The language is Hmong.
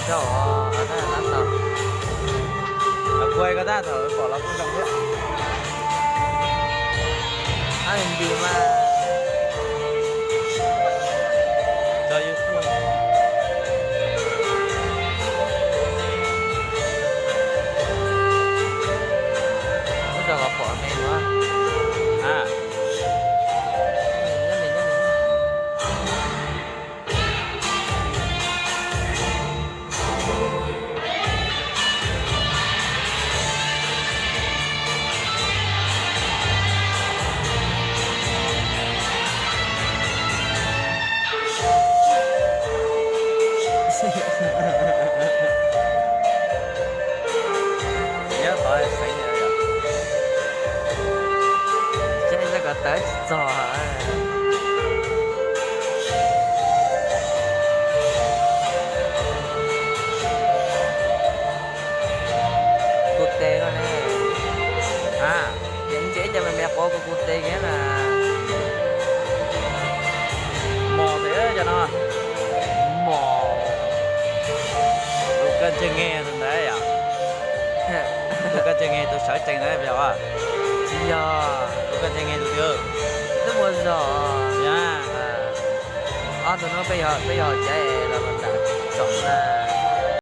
Tau, tab tom, los kuaj ko tab thaum pom los kuj zoo thiab. Ab nti mas tso YouTube. Ub, tso kom pom me no. Nyob tod xeev, saib kom tawv tsis txog. Kuv tes no ne. A, ces ntse cov me me quav kuv kuv tes kiag na. Mos tes cov no. Mos. Tus koj ntsej nge tus ntawd yom. Tus koj ntsej nge tus sawv tsees ntawd yog? Tsis yog. Tus koj ntsej nge tus twg? Twb muaj zog. Yog. Ob tug no peb yog, peb yog caiv los nram tsoom na.